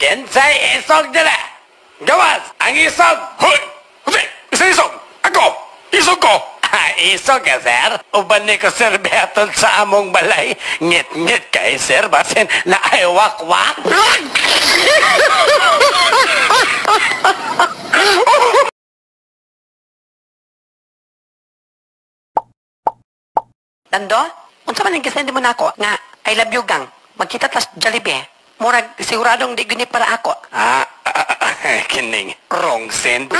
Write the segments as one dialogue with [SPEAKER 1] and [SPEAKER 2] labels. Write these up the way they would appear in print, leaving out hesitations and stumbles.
[SPEAKER 1] Kinsay isog dila. Gawas ang isog.
[SPEAKER 2] Hoy! Jose! Isa isog! Ako! Isog ko!
[SPEAKER 1] Ah, isog ka, sir. Uban ni ko, sir, beaton sa among balay. Ngit-ngit kay, sir, basin na ay wakwak. Nando, unsa man ang gisend mo nako nga I love you gang. Magkita tas Jollibee. Murag siguradong di gini para ako.
[SPEAKER 2] Kining wrong send.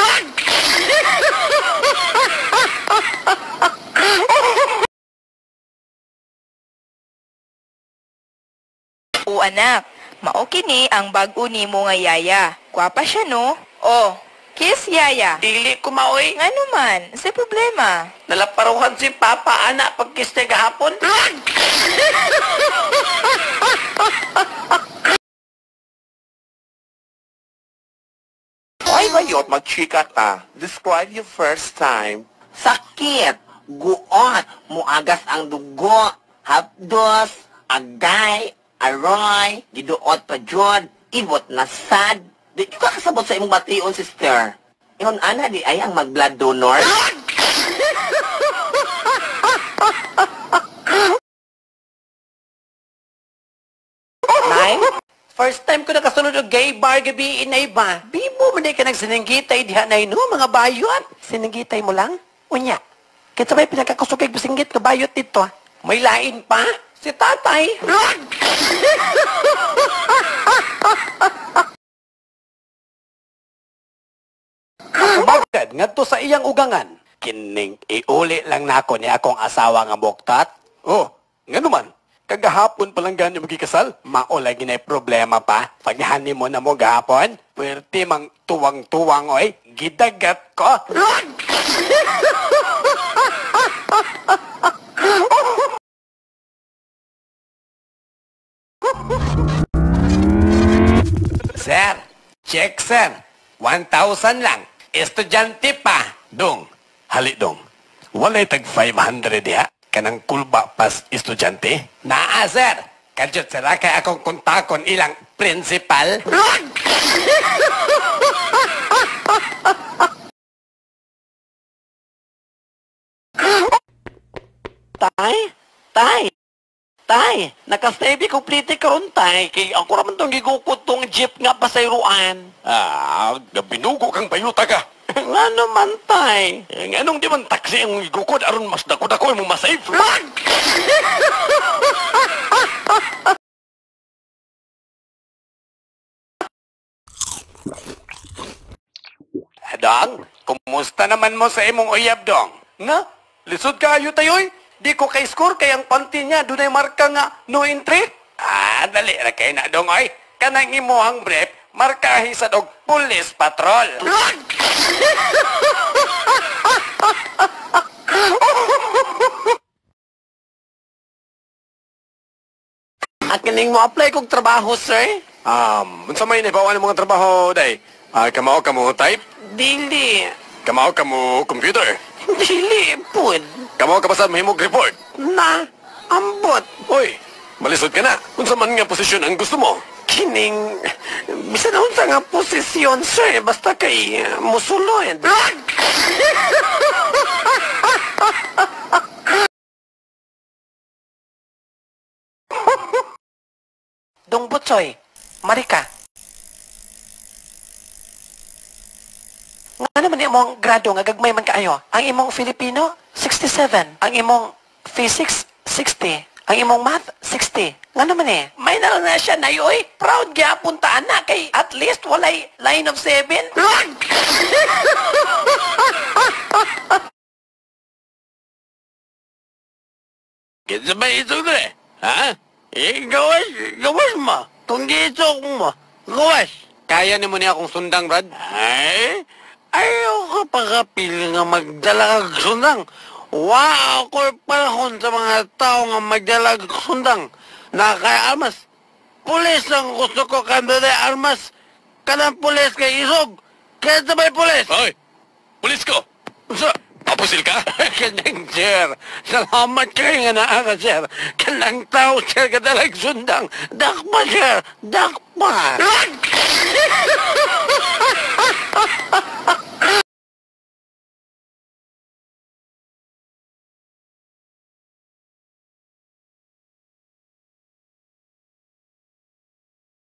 [SPEAKER 3] O anak, mao kini ang bag-o nimo nga yaya. Gwapa siya no? Oh, kiss yaya.
[SPEAKER 1] Dili ko maoy.
[SPEAKER 3] Ngano man, sa problema.
[SPEAKER 1] Nalaparuhan si Papa ana pagkiss niya gahapon.
[SPEAKER 4] Ay, mayot, magchika ta. Describe your first time.
[SPEAKER 5] Sakit, guot, muagas ang dugo, hapdos, agay, aroy, giduot pa jud, ibot na sad. Di ka kasabot sa imong bation, sister. Ingon ana di ay ang mag-blood donor.
[SPEAKER 1] Nay, first time ko nakasulod og gay bar gabi inay ba? Bibo man di ka nagsininggitay diha nay no mga bayot. Sininggitay mo lang? Unya. Kinsa may pinakakusog kay bisinggit ka bayot dito? May lain pa? Si tatay.
[SPEAKER 2] Bagad ngadto sa iyang ugangan.
[SPEAKER 1] Kining iuli lang nako ni akong asawa nga buktat.
[SPEAKER 2] Oh, ngano man? Kagahapon pa lang ganyo magikasal.
[SPEAKER 1] Mao lagi na problema pa. Pag mo na mo gahapon, puwerte mang tuwang-tuwang oy, gidagat ko. Sir, check sir. 1,000 lang. Estudyante pa.
[SPEAKER 2] Dong, hali dong. Walay tag 500 diha. Kanang kulba pas estudyante.
[SPEAKER 1] Naa sir. Kadyot sir, kay akong kontakon ilang principal. Tay, tay, tay, nakastebi complete karon tay, kay ako raman tong gigukot tong jeep nga pasayroan.
[SPEAKER 2] Ah, gabinugo kang bayuta ka.
[SPEAKER 1] Nga naman tay.
[SPEAKER 2] Eh, nganong di man taxi ang gigukod aron mas dako-dako imong masave.
[SPEAKER 1] Dong, kumusta naman mo sa imong uyab, dong?
[SPEAKER 2] Nga, lisod kaayo tayoy. Di ko kay score kay ang panty niya dunay marka nga no entry.
[SPEAKER 1] Ah, dali ra kay na dong oy. Kanang imuhang brief, markahi sa dog police patrol.
[SPEAKER 5] At kining mo apply kog trabaho, sir?
[SPEAKER 2] Unsa may nahibawan ng mga trabaho day? Ah, kamao ka mo type?
[SPEAKER 5] Dili.
[SPEAKER 2] Kamao ka mo computer?
[SPEAKER 5] Dili pud.
[SPEAKER 2] Kamao ka ba sa mahimog report?
[SPEAKER 5] Na, ambot.
[SPEAKER 2] Hoy, malisod ka na. Unsa man nga posisyon ang gusto mo?
[SPEAKER 5] Kining, bisan unsa nga posisyon, sir, basta kay musulod.
[SPEAKER 1] Dong Butsoy, Marika. Nga naman imong grado nga gagmay man kaayo. Ang imong Filipino, 67. Ang imong Physics, 60. Ang imong Math, 60. Nga naman eh. May na lang na siya na oy. Proud gyapon ta ana kay at least walay line of 7.
[SPEAKER 4] Kinsa ba isog dre? Ha? Eh, gawas, gawas mo. Kung di isog mo, gawas.
[SPEAKER 1] Kaya nimo niya akong sundang, Brad?
[SPEAKER 4] Ay, ayaw ka pa kapili nga magdala kag sundang. Wa ako'y panahon sa mga tao nga magdala kag sundang. Na kay armas. Pulis ang gusto ko kanda armas. Kanang pulis kay isog. Kaya sabay pulis.
[SPEAKER 2] Hoy, pulis ko.
[SPEAKER 4] Sa,
[SPEAKER 2] Papusil ka?
[SPEAKER 4] Kanang sir, salamat kayo nga naa ka sir. Kanang tao sir kadalag sundang. Dakpa sir, dakpa. Pa.